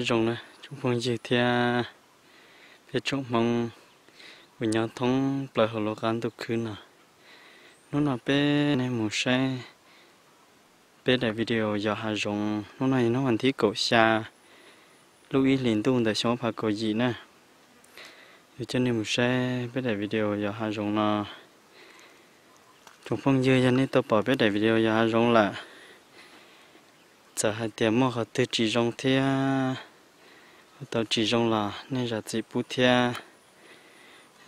Zoo na tsoom phooj ywg thiab peb tsoom Hmoob uas nyob thoob plaws hauv lub qab ntuj khwb no. Hnub no peb nej mus saib peb daim video yos hav zoov. Hnub no yog hnub vas thib kaum xya lub ib hlis ntuj ntawm xyoo ob phav kaum yim na. Yuav coj nej mus saib peb daim video yos hav zoov no. Tsoom phooj ywg, yog nej tau pom peb daim video yos hav zoov lawm, txawm hais tias muaj qhov twg tsis zoo thiab tau tsis zoo los nej zam txim pub thiab.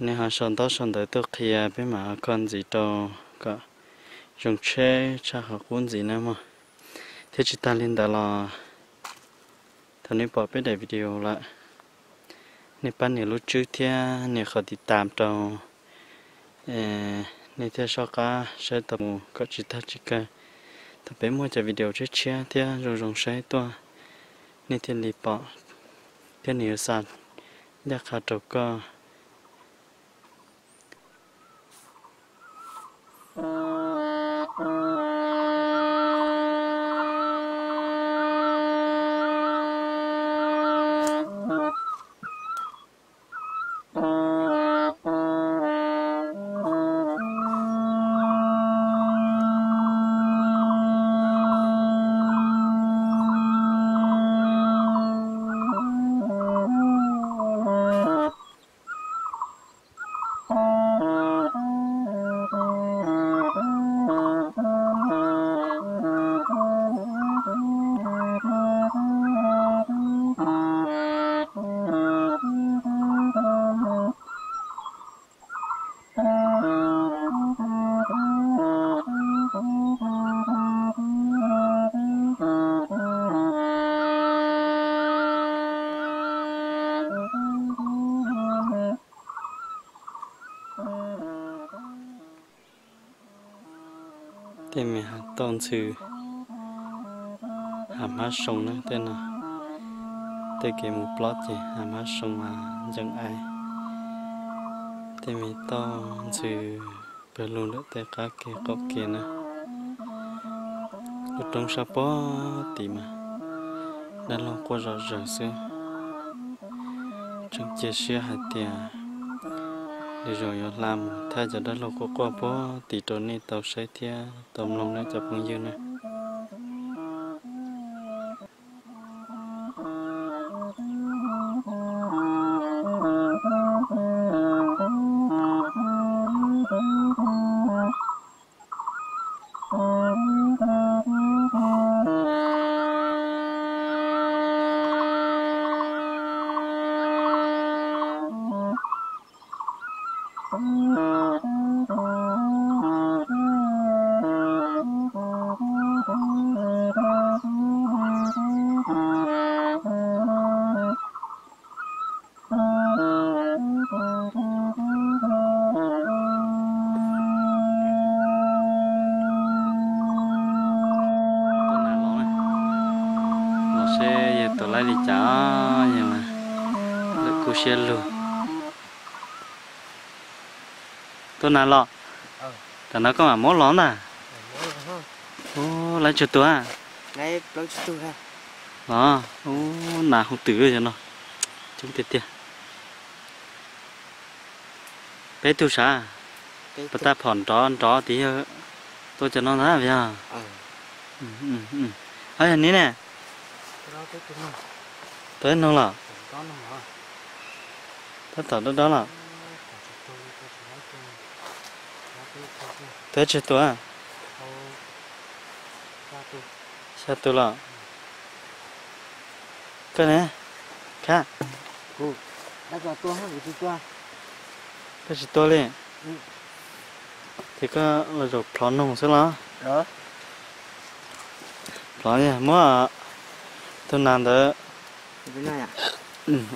Nej ho sau ntaub sau ntawv tuaj qhia peb mam ho kho ntxiv rau kom zoo tsheb tshaj qhov qub ntxiv na mog. Thiab tsis tag li ntawd los thaum nej pom peb daim video lawm, nej pab nias lub tswb thiab nias qhov tiv tam rau, nej thiaj soj qab saib tau mus kom tsis tag tsis kawg. Thaum peb muaj cov video tshiab tshiab thiab zoo zoo saib tuaj, nej thiaj li pom thiab nws yuav xa ncaj qha rau koj. Tej me hav tauj ntxhw, hav hmab soo na tej no. Tej kev mus plob ces hav hmab soo mas ncees aiv. Tej me tauj ntxhw pawg lug ntawm tej qab kev qaum kev na. Lub roob sab puag tid mas dab laug quaj zom zaws xwb. Tseem cia siab hais tias lwm zaus yuav hla mus thaij cov dab laug quaj quaj puag tid rau nej tau saib thiab tau mloog na cov phooj ywg na. Los seb yawg tus laib li cas, yawg mas lawm kub siab lug. Tuaj nas los, tam no koj mam muab los ntag. Ub, laib tsawg tus? Los, ub, nas hu twm cov no, coob tiag tiag. Peb tug sav, pas tag phom nrov nrov tid yog tua cov no ntag yog. Hov yog neb ne. Tua ib noog los? Tab tom dob dob los? Tua tsawg tus? Xya tus los? Koj ne? Khab, koj tsis tua li? Ces koj los zaum plhov noog xwb los? Plhov, muab tus nas ntawd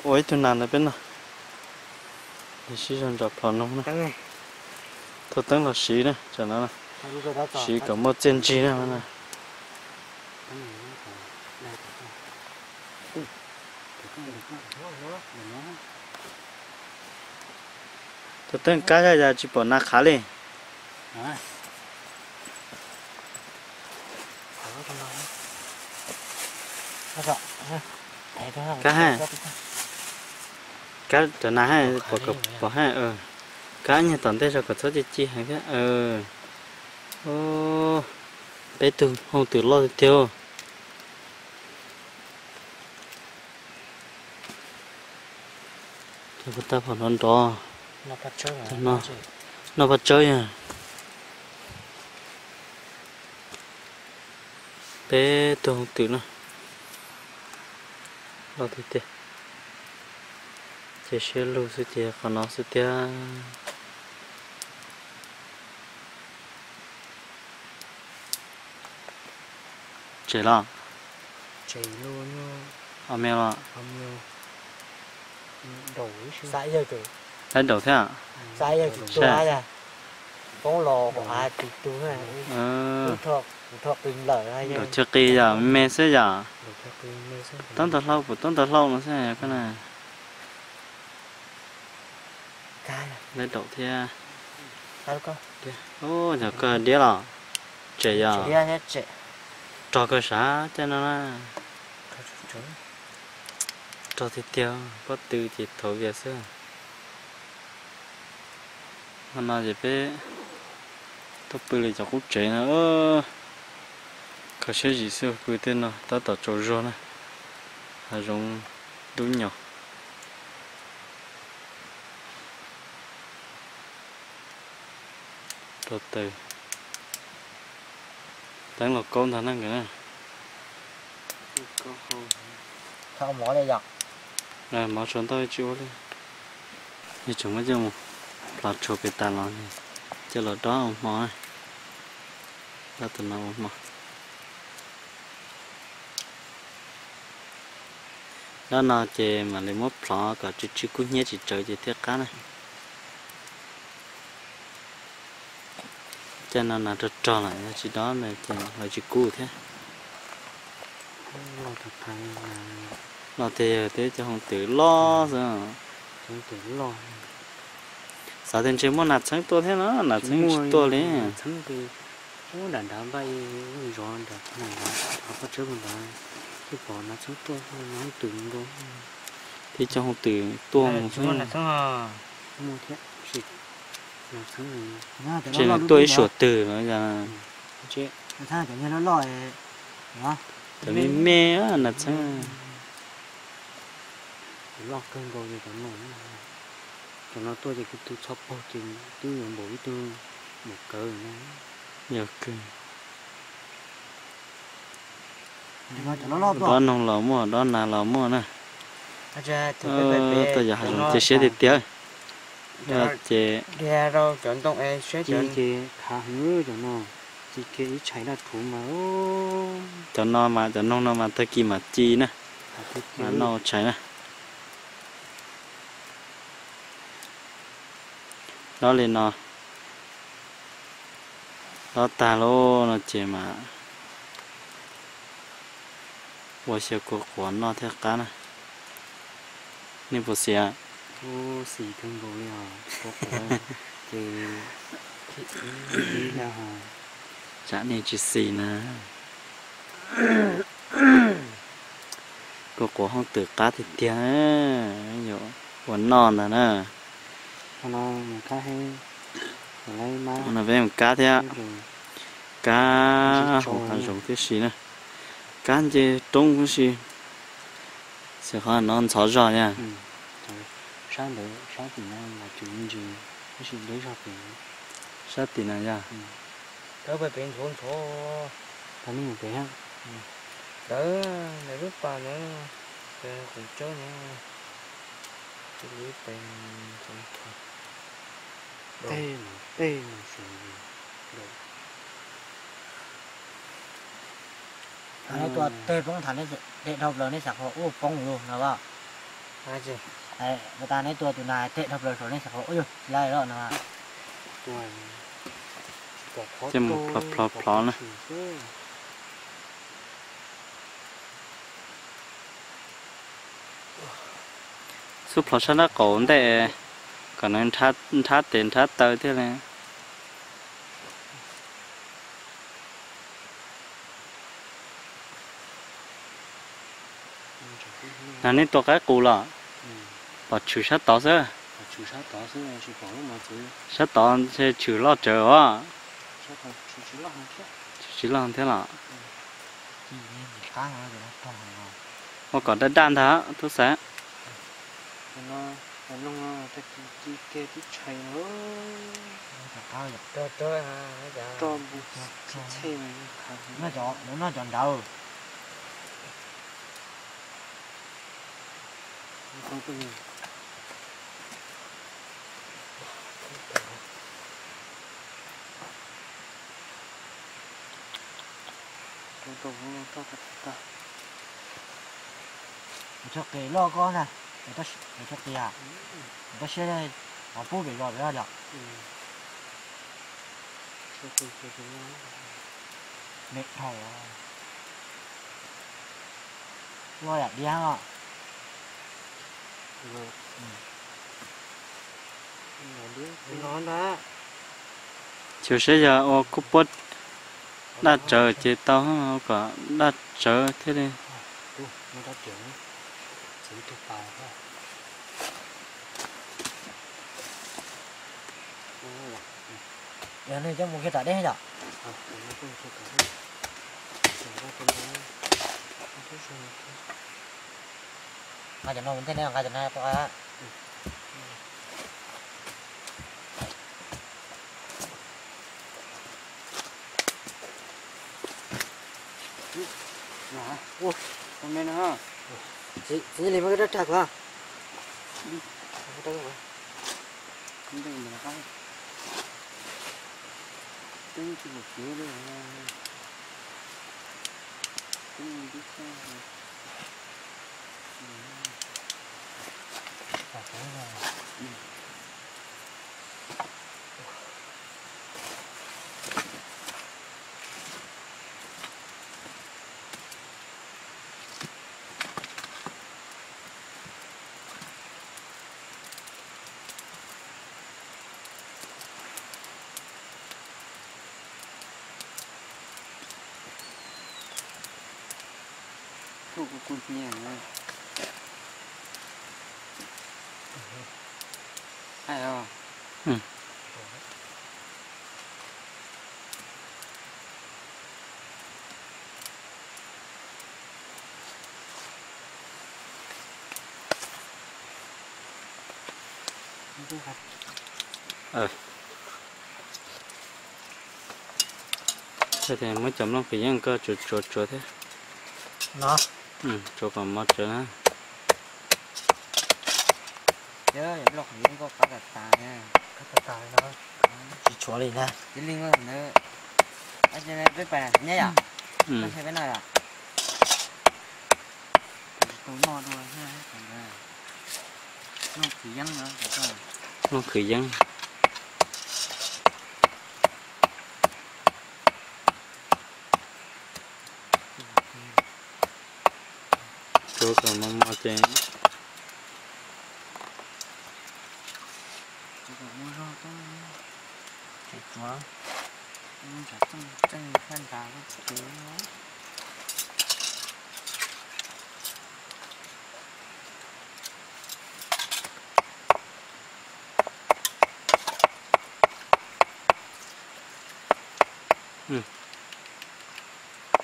ua ib tug nas ntawd peb noj. Sib zog ntsos plhov noog na. Thauj teeb los siv na, tsam no siv kom muaj txiaj ntsig na. Thauj teeb kab zaj yas tsis pom nas qhav li. Kab ha, kab cov nas ha, pom ha, kab nyuag tom ntej zog kom txhob ci ci heev thiab. Peb tug hooj twm loj tiag tiag. Cov kuv tau pom nrov nrov. Noj paj tsawb yog. Peb tug hooj twm no loj tiag tiag. Ces siab lug xwb ces qhov no xwb tiag. Tsem los? Tsem los. Ho me los? Laib daum thiab. Daum chaw qis yom, me xwb yom. Tub ntawv hlau puas tub ntawv hlau no xwb koj na. Laib daum thiab. Yog koj diab los? Tsem yom. Rog kawg sav caj no na. Rog tiag tiag, pob tw ces thaum vias xwb. Hmo no ces peb tuaj pw li cov qub tsev no, kho siab zim xwb pw tej no tab tom tsaus zog na. Hav zoov dub nyos. Rau taws. Teeb los kaub ntag na nkawd na. Mov tsaus ntau tsis ua li. Tseem muab coj mus plhov tshuav pem tas los, coj los dob ua hmo na. Dob tus no ua hmo. Dob no ces mam li muab plhov kom tsw tsw kub hnyiab tsis tsawv ces thiaj qab na. Caj no nas rog rog lawm yog tsis dob ces lawv tsis kub thiab. Los tiag yog twb cov hooj twm loj xwb. Xav tias ntshe muaj nas txheeb tuaj thiab no, nas txheeb tsis tuaj li. Twb cov hooj twm tuaj mus xwb. Tseem tuaj ib suam twg no. Cov me me nas txheeb. Cov no tuaj ces kuv tus txhob paug ces twb yuav npaum ib tug npaum kawg no. Yog kawg. Dob noog los muaj, dob nas los muaj na. Tuaj yog hav zoov cia siab tiag tiag. Ces cov no mas, cov noog no mas tag kis mam ci na, mas noj tshais na. Dob li no, dob tag lauj no ces mas ua xyaw kua quav noj thiaj qab na. Nej puas xis? Xis kawg nkaus li os. Tsam nej tsis xis na. Kua quav hooj twm qab tiag tiag, yuav ua noj ntag na. No peb mus kab thiab, kab hauv hav zoov tib si na, kab nce roob tib si. Xyov qhov no ntxhov zog yog. Sab tim no yog. Tawv, lub pas no, qhov tsawb no, tej no, tej no. Neb tuaj teg poob nthav, neb dhau plaws neb xav qhov ub poob lug no as. Ua tas neb tuaj tus na teg dhau plaws saum neb xav qhov ub yog tsis laib los no. Ces mus plhov plhov plhov na. Xub plhov sab nraub qaum ntej kom nws nrhab tes nrhab taw thiaj li. Nag nej tua qaib qus los? Pom tshwm sab tod xwb. Sab tod ntshe tshwm loj tsawv os. Tshwm tsis loj thiab los? Ua kom daj daj ntag tub xav. Noj cov nrad. Tso qis loj koj na, tso qis, tso siab, qhov pub pem zos pem yom. Me dhau. Loj yam diab os. Xyov saib yog ua kuj puab daj tsawv ces tau, kom daj tsawv thiaj li. Yog nej coj mus kiag tom deb yom. Nqa cov no mus ntej, nqa cov no. Txiv Lis muab koj rab rag kuv. Muab cov nplooj qis yeeb koj tsuav tsuav tsuav thiab. Tsuav kom mov tsawv na. Tsis tshuav li na. Peb pais nyob yom. Peb noj yom. Nplooj qis yeeb. Tsuav kom mos mos ces.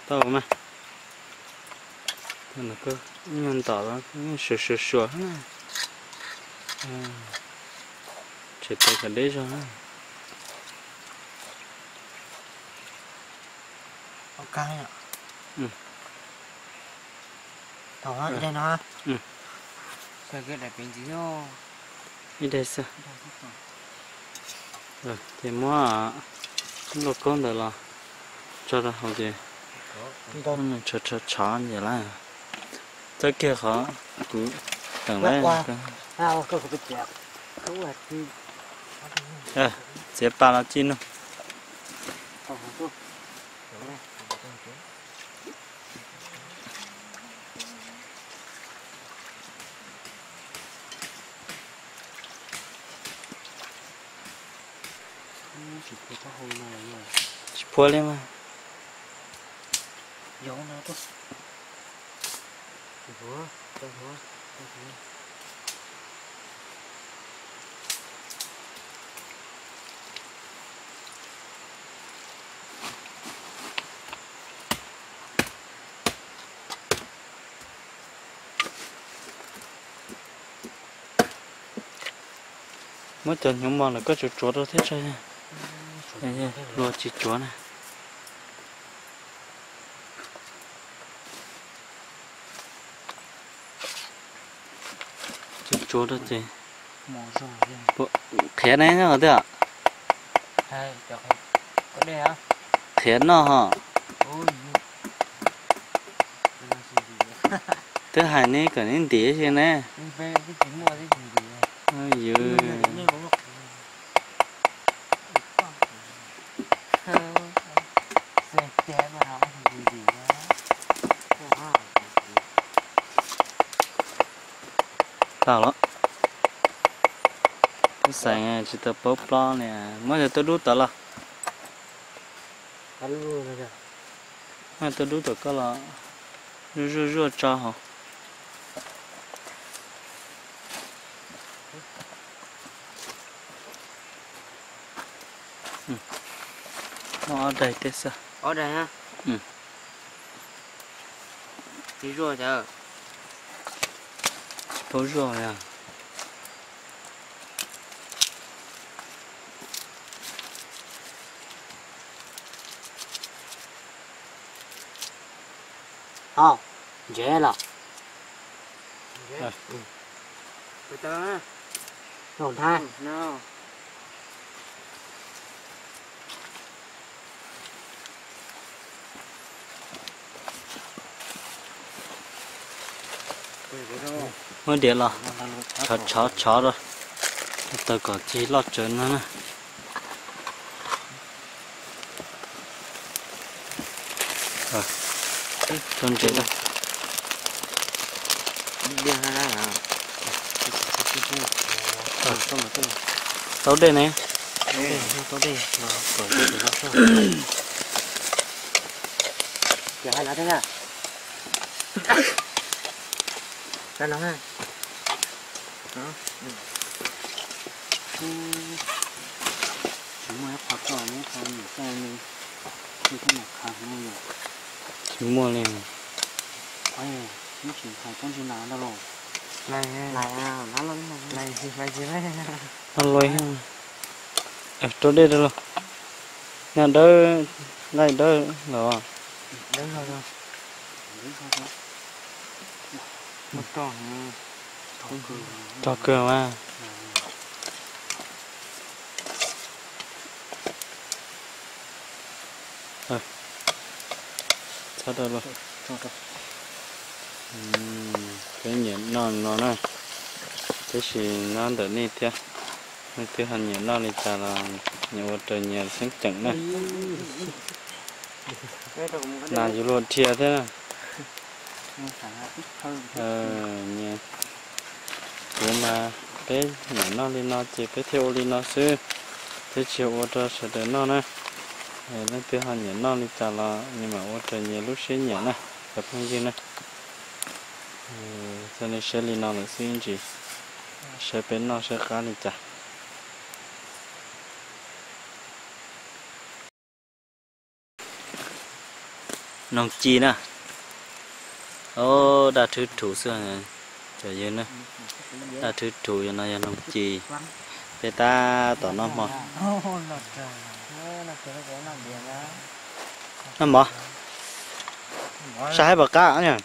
Tau mas. Ib nyuag ntom los suav suav suav. Tshem tau kom deb zog. Ib daim no. Ib daim xwb. Ces muab lub lauj kaub ntawd los tso rau hauv ces tshov tshov nyiam lawm. Txawb kiag qhov kuv teem lawm. Txiav pa los ci no. Tsis phua li mas. Muab cov hnyuv mos ntawm koj tsuav tsuav rau thiab tso, luag tsis tsuav na. Tsuav tsuav rau ces qhiav ne nyob twg? Qhiav noj ho. Twb hais neb kom neb ntim xwb ne. Yus tau los. Tub xeem tsis tau paub plob li, muab cov tuaj dub tod los. Muab tuaj dub tom koj los zuaj zuaj zuaj tso hauv. Muab ob daig tej xwb. Ob daig na. Tsis zuaj cas. Tsis paub zuaj yog. Ntsev los. Muab diav los tshov tshov tshov rau, tau kom cig loj tsawv no na. Tau ntsev, tau dej ne. Tsis muaj li. No loj, rau dej rau los. Nyob dawb, nqaij dawb los. Rog kawg mas. Txhob rau los. Peb nyiam noj no na, tab sis nyob ntawm nej thiab. Leej twg ho nyiam noj li cas los nyias ua raws nyias xeeb ceem na. Nas yus luag dhia thiab. Kuv mas peb nyiam noj li no ces peb thiaj ua li no xwb, peb tsis ua rau sawv daws noj na. Leej twg ho nyiam noj li cas los nyias mam ua raws nyias lub siab nyiam na, cov phooj ywg na. Txoj nej saib li no lawm xwb ib ntsis saib peb noj saib qab li cas. Noog ci na. Daj thwb rhuv xwb, cov yawg na. Daj thwb rhuv, yog no yog noog ci. Peb tab tom noj hmo. Noj mov. Saj haib pom qab.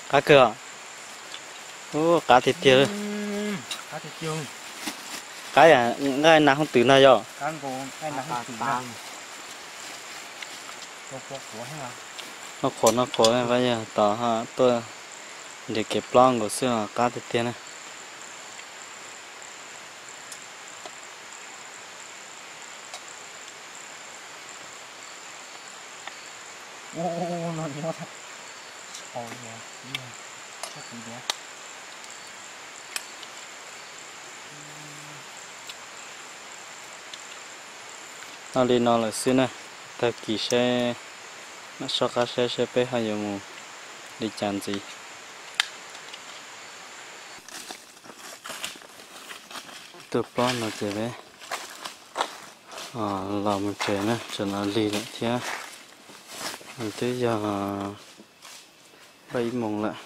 Qab kawg. Ub, qab tiag tiag. Qab yam nqaij nas hooj twm no yog. Noj qhuav noj qhuav, pab yog tos tuaj nres kev plob nkaus xwb os, qab tiag tiag na. Noj li no lawm xwb na. Tag kis seb, mam soj qab seb seb peb ho yuav mus li cas ntxiv. Tuaj pob no ces peb los mus tsev na, tseem los lig lawm thiab. Twb yog plaub ib moos lawm,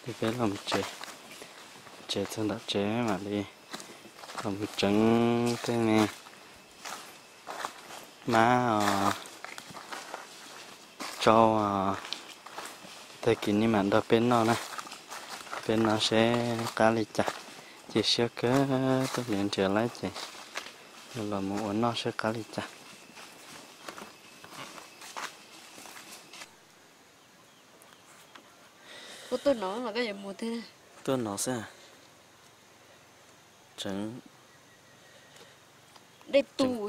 ces peb los mus tsev. Tsev txog nram tsev mam li los mus tseev tej me mab os, tsau os, tag kis nej mam nrog peb noj na. Peb noj seb qab li cas, cia siab kawg tuaj hliav nrhiav laib ces los mus ua noj seb qab li cas. Tuaj no xwb, tseev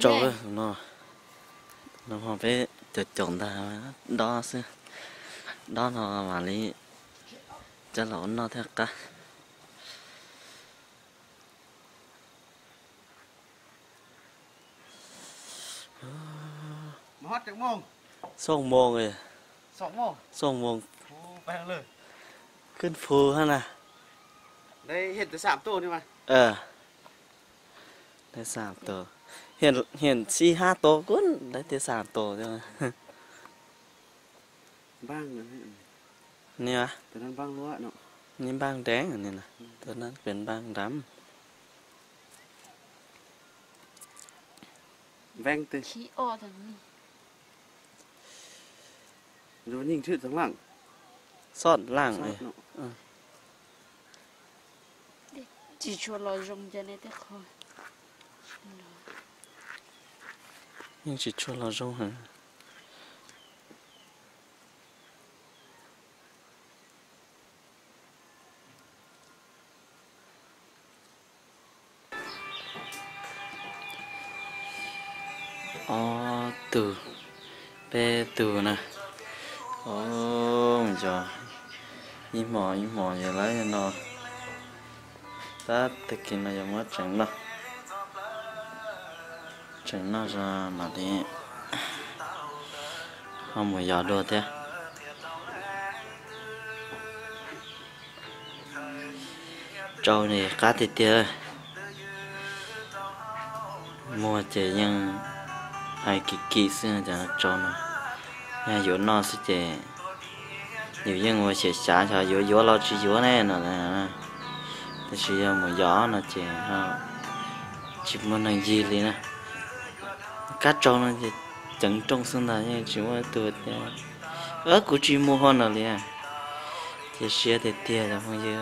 tsau no. No ho peb caum caum ntag, dob xwb, dob no mam li coj los ua noj thiaj qab. Xoom moos, xoom moos, khwb phu hab na. Hiam xib hab tus, kuv lawv tias xab tus. Ni, ni npaj deev ni, tus no pem npaj nram. Xob laaj, tsis tshua los zoo, yeej tsis tshua los zoo heev. Ob tug, peb tug na. Os, yog ib hmos ib hmos yog lawv no, tab tag kis no yog muab tseev noj, tseev noj zoo mam li ho mus yos dua thiab. Tsau ne qab tiag tiag, muag ces yeej hais kim kim xwb, cov tsau no yog yuav noj xwb ces yus yeej ua xyem xyav xyov yuav yuav los tsis yuav ne no. Tab sis yog mus yos no ces tsis muaj neeg yig li na. Kab tsau no ces ceev rooj xwb ntag, yeej tsis muaj ib tug tias kuv tsis mus ho no li. Cia siab tiag tiag cov phooj ywg.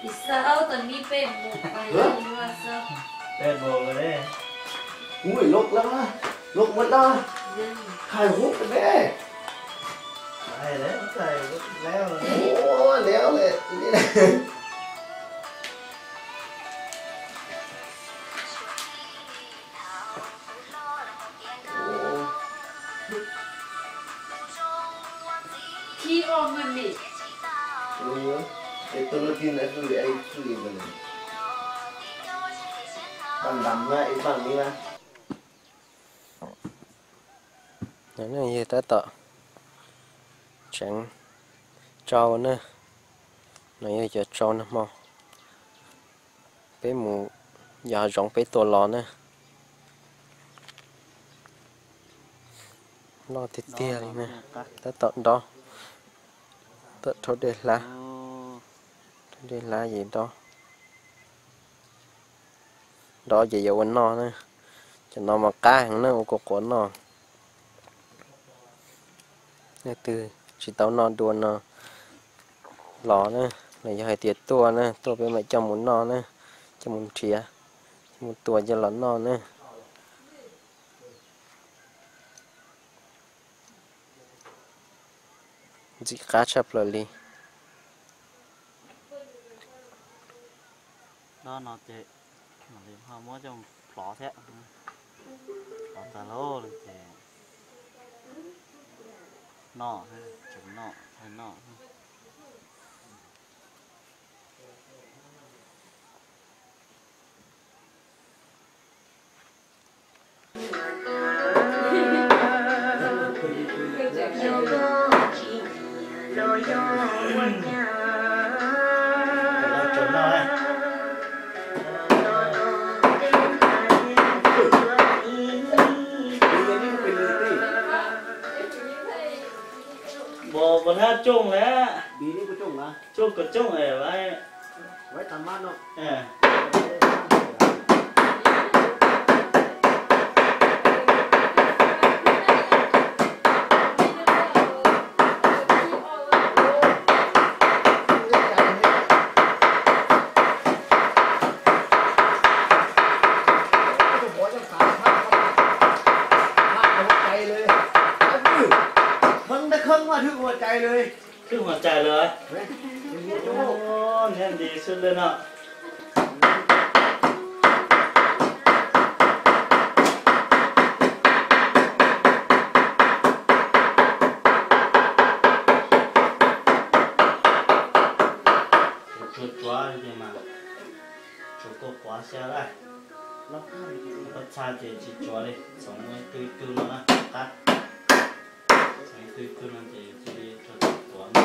Ib xab ob tau nib peb mus, peb mus lawm. Ui, loj lawm, loj muab dab. Hais hub peb. Hais lawm, hais lawm. Ua, lawm lawm. Tus no tij na, tus li, tus li ntawd. Paj ntam na, ib paj ni na. No yog tab tom tseev tsau na. No yog cov tsau nag hmo peb mus yos hav zoov peb tua los na. Loj tiag tiag li na. Tab tom dob, tab tom rhaub dej hlab, rhaub dej hlab ces dob. Dob ces yuav ua noj na. Cov no mas qab heev na, ua kua quav noj. Leej twg tsis tau noj dua no los na, los yog hais tias tuaj na, tuaj peb mam coj mus noj na, coj mus nrhiav, coj mus tua coj los noj na. Ntxim qab tshaj plaws li. Dob no ces mam li ho muab coj mus plov thiab. Plov tag lauj no ces noj, tseem noj, thaij noj. Npog npog hnab cooj lawm. Cooj kom cooj es. Khwb huam cais lawm. Niam nti xwb lawm no. Tsuav tsuav li mas tsuav kua quav xyaw lawm. Kua txha ces tsis tsuav li, txhoov ib tug ib tug no na, qab. Txhoov ib tug ib tug no ces cia li tsuav tsuav no.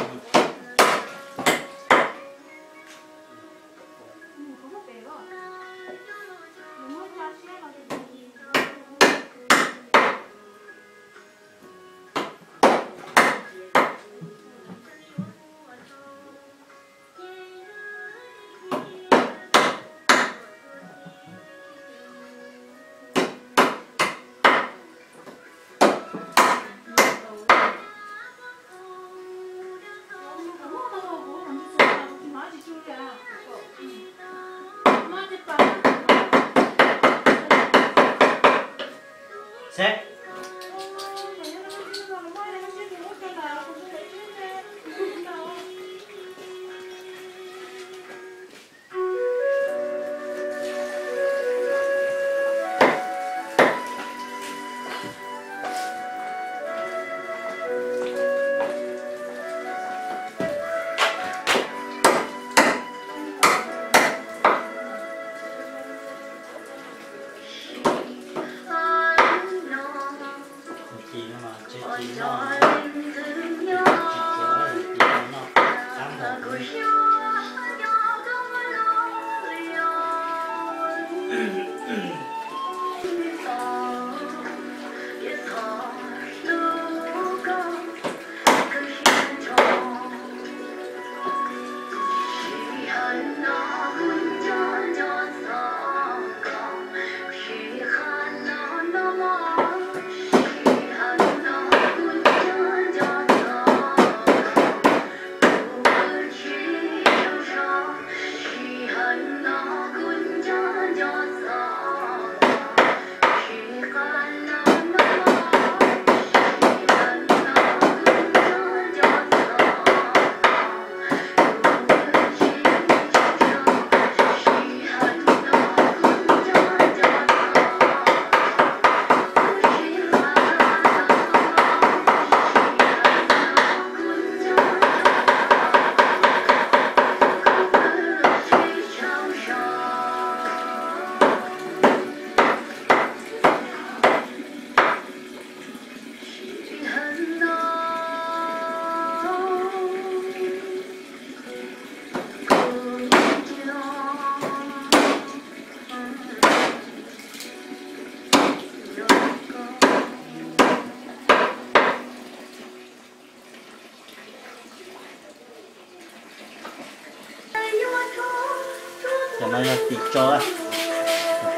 Cov no yog tim tso,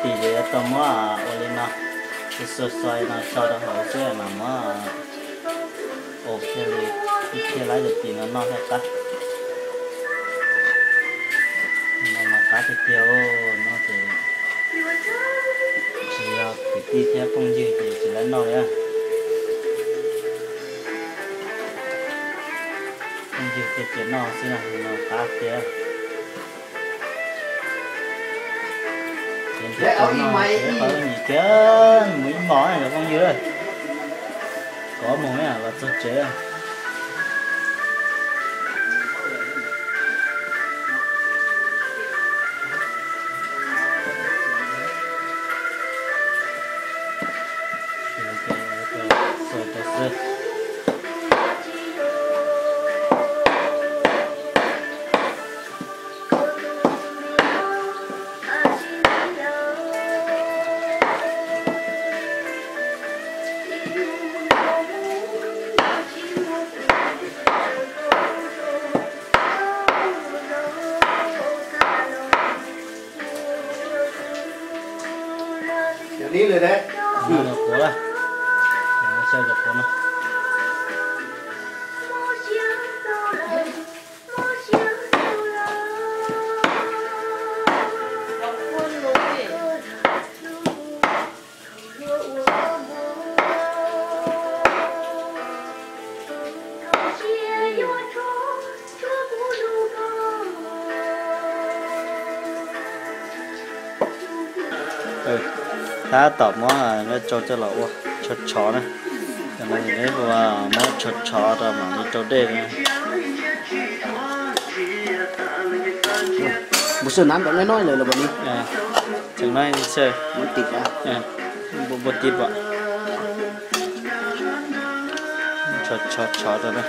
tim ces yuav tau muab ua li no, xuas xuas no tso rau hauv xwb mas muab ua thiaj li, thiaj laib cov tim no noj thiaj qab. No mas qab tiag tiag, no ces tsis yog kwv tij thiab phooj ywg ces tsis laib noj li. Phooj ywg thiaj cia noj xwb, no qab tiag. Ces nrhiav tau no ces qhov nyuam kiag mus ib hmos cov phooj ywg, kov mus los txog tsev. Cov quav, cov quav no. Tab tom muab tsau coj los ua tshov tshov na. Cov no neb hu ua muab tshov tshov rau mam li rau dej na. Mus sawv nab nrov neb no lawm los li. Tseem no xwb. Npua tib pom. Tshov tshov tshov rau na.